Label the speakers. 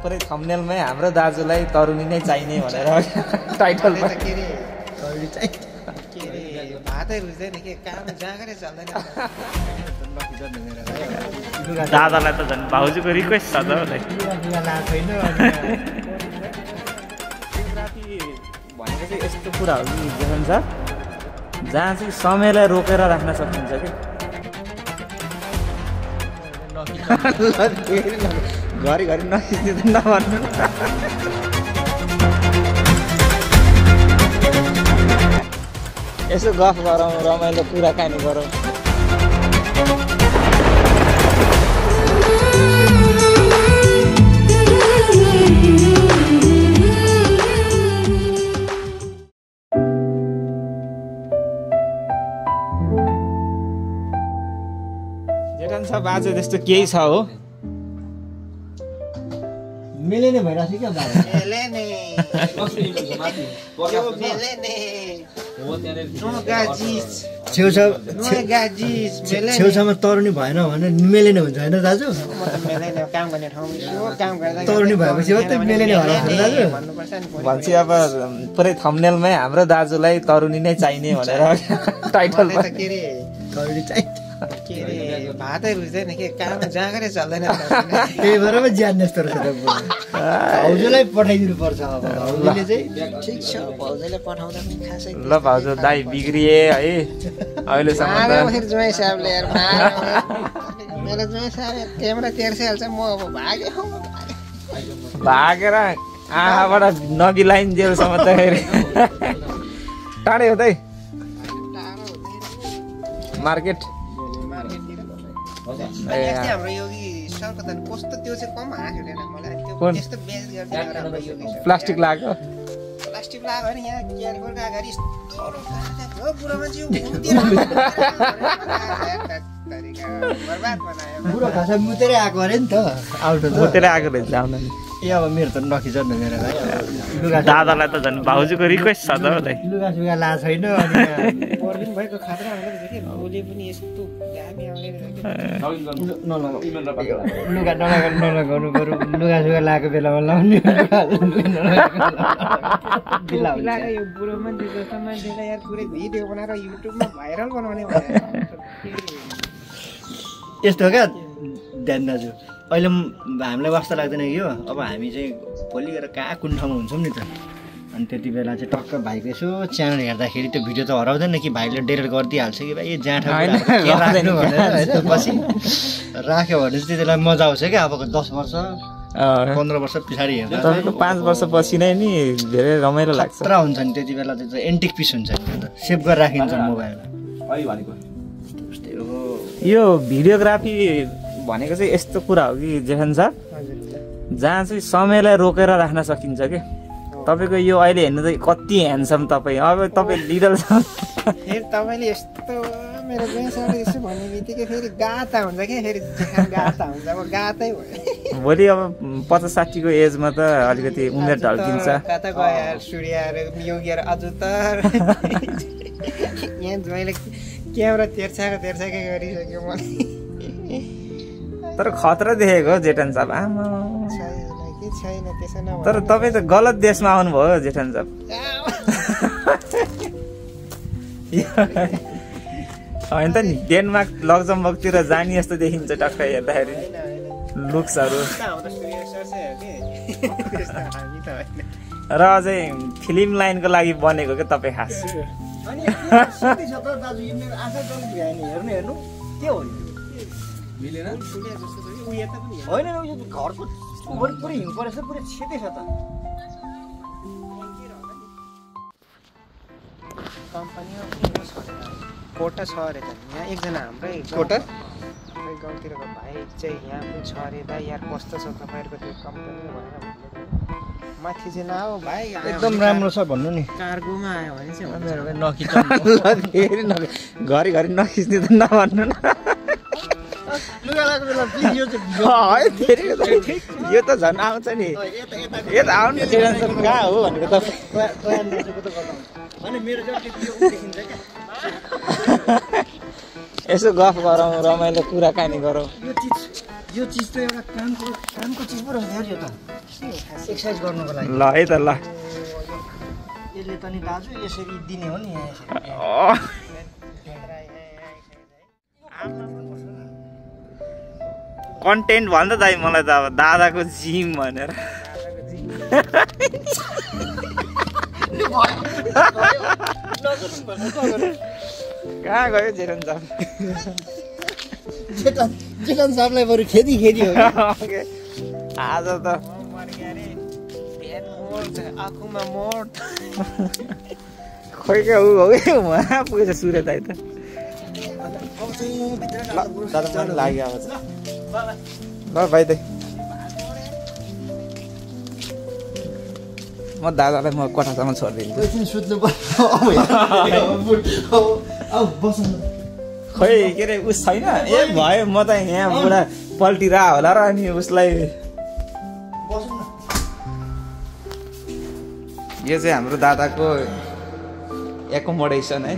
Speaker 1: पुरै थम्बनेलमै हाम्रो दाजुलाई तरुनी नै चाहिने भनेर टाइटल दादालाई त झन् भाउजूको रिक्वेस्ट छ त भनेको चाहिँ यस्तो कुरा हो कि देख्नु छ जहाँ चाहिँ समयलाई रोकेर राख्न सकिन्छ कि घरिघरि नखिच्ने त नभन्नु यसो गफ गरौँ रमाइलो कुराकानी गरौँ जेठन सब आज त्यस्तो केही छ हो
Speaker 2: मिलेने भइरहेको थियो क्या छेउछाउमा तरुनी भएन भने मेलेने हुन्छ होइन दाजु तरुनी भएपछि हो त मेलेने होला दाजु
Speaker 1: भन्छ अब पुरै थम्बनेलमै हाम्रो दाजुलाई तरुनी नै चाहिने भनेर टाइटल
Speaker 3: भातै रुच्दैन के काम जाँगरै चल्दैन
Speaker 2: त्यही भएर पो ज्यान जस्तो रहेछ भाउजूलाई पठाइदिनु पर्छ अब भाउजूले चाहिँ
Speaker 3: ठिक छ भाउजूले पठाउँदा पनि खासै
Speaker 1: ल भाउजू दाइ बिग्रिए है अहिलेसम्म त
Speaker 3: जुवाई साहबले यार मेरो जुवाई साहब क्यामेरा तेर्सिहाल्छ म अब
Speaker 1: भागेर आँखाबाट नबिलाइन्जेलसम्म त टाढै हो त मार्केट
Speaker 3: हाम्रो योगी सरको त कस्तो त्यो चाहिँ कम हाँक्यो मलाई त्यो त्यस्तो बेच गर्छ हाम्रो योगी सर
Speaker 1: प्लास्टिक लाग्यो
Speaker 3: होइन यहाँ क्यारकोरको अगाडि यस्तो बुढो मान्छे बर्बाद बनायो
Speaker 2: बुढो खासा मुतेरै आएको अरे नि त आउट
Speaker 1: मुतेरै आएको रहेछ आउनु नि
Speaker 2: ए अब मेरो त नखिचर्नु मेरो भाइ
Speaker 1: दादालाई त झन् भाउजूको रिक्वेस्ट छ त
Speaker 2: लुगा सुगा ला छैन अनि
Speaker 3: पर्दिन भएको खतरा हुँदो रहेछ कि भोलि पनि यस्तो घामी आउने
Speaker 2: लुगा नलगाउनु बरु लुगा सुगा लगाएको बेलामा लाउने
Speaker 3: यो बुढो मान्छे जस्तो मान्छेलाई यार पुरै भिडियो बनाएर युट्युबमा भाइरल बनाउने
Speaker 2: यस्तो क्या ध्यान दाजु अहिले हामीलाई वास्ता लाग्दैन कि हो अब हामी चाहिँ भोलि गएर कहाँ कुन ठाउँमा हुन्छौँ नि त अनि त्यति बेला चाहिँ टक्क भाइको यसो च्यानल हेर्दाखेरि त्यो भिडियो त हराउँदैन कि भाइले डिलिट गरिदिइहाल्छ कि भाइ जाँठ राख्नु भनेर होइन पछि राख्यो भने चाहिँ त्यति बेला मजा आउँछ क्या अब 10 वर्ष 15 वर्ष पछाडि हेर्दा
Speaker 1: तपाईँको 5 वर्षपछि नै नि धेरै रमाइलो लाग्छ
Speaker 2: खतरा हुन्छ नि त्यति बेला त्यो एन्टिक पिस हुन्छ नि त सेभ गरेर राखिन्छ मोबाइलमा
Speaker 1: यो भिडियोग्राफी भनेको चाहिँ यस्तो कुरा हो कि जेठन सर जहाँ चाहिँ समयलाई रोकेर राख्न सकिन्छ कि तपाईँको यो अहिले हेर्नु त कति ह्यान्डसम तपाईँ अब तपाईँ लिडल छ
Speaker 3: फेरि तपाईँले यस्तो मेरो बेसाले यसो भन्ने बित्तिकै फेरि गाता हुन्छ कि फेरि गाता हुन्छ अब गातै भयो
Speaker 1: भोलि अब 50-60 को एजमा त अलिकति उमेर ढल्किन्छ
Speaker 3: कता गयो सूर्यहरू योगीहरू अझ त यहाँ ज्वाइँले क्यामेरा तेर्साकै गरिसक्यो मलाई
Speaker 1: तर खतरा देखेको जेठन साहब आमा
Speaker 3: छैन त्यसो न
Speaker 1: तर तपाईँ त गलत देशमा आउनुभयो जेठन साहब होइन त नि डेनमार्क लक्जमबर्गतिर जाने जस्तो देखिन्छ टक्क हेर्दाखेरि लुक्सहरू र अझै फिल्म लाइनको लागि बनेको क्या तपाईँ खास
Speaker 2: होइन घरको वरिपरि हिउँ परेछ पुरै छेदै छ त
Speaker 3: कम्पनीमा कोटा छ अरे त यहाँ एकजना हाम्रै
Speaker 2: कोटा
Speaker 3: हाम्रै गाउँतिरको भाइ चाहिँ यहाँ पनि छ अरे दाइ यार कस्तो छ तपाईँहरूको त्यो कम्पनी भनेर माथि चाहिँ नआऊ भाइ
Speaker 2: एकदम राम्रो छ भन्नु नि
Speaker 3: कार्गोमा आयो भने चाहिँ
Speaker 1: घरिघरि नखिच्ने त नभन्नु न यो त झन् आउँछ नि यता आउनु कहाँ हो भनेको त यसो गफ गरौँ रमाइलो कुराकानी गरौँ
Speaker 2: यो चिज त एउटा कामको चिज पो रहेछ यार यो त एक्सर्साइज गर्नुको लागि
Speaker 1: ल है त ल
Speaker 2: यसले त नि दाजु यसरी दिने हो नि यहाँ यसरी
Speaker 1: कन्टेन्ट भन्दा दाइ मलाई त अब दादाको जिम भनेर कहाँ गयो जेठन साहब
Speaker 2: जेठन साहबलाई बरु खेदी हो
Speaker 1: आज त
Speaker 3: आँखुमा मोड
Speaker 1: खोइ क्या ऊ हो कि उहाँ पुगेछ सूर्य दाइ त दादा मन लाग्यो अब ल भाइ दाइ म दादालाई म कोठासम्म छोडिदिन्छु
Speaker 2: एकछिन सुत्नु
Speaker 1: खै के अरे उस छैन ए भयो म त यहाँ पुरा पल्टिरा होला र अनि उसलाई यो चाहिँ हाम्रो दादाको एकोमोडेसन है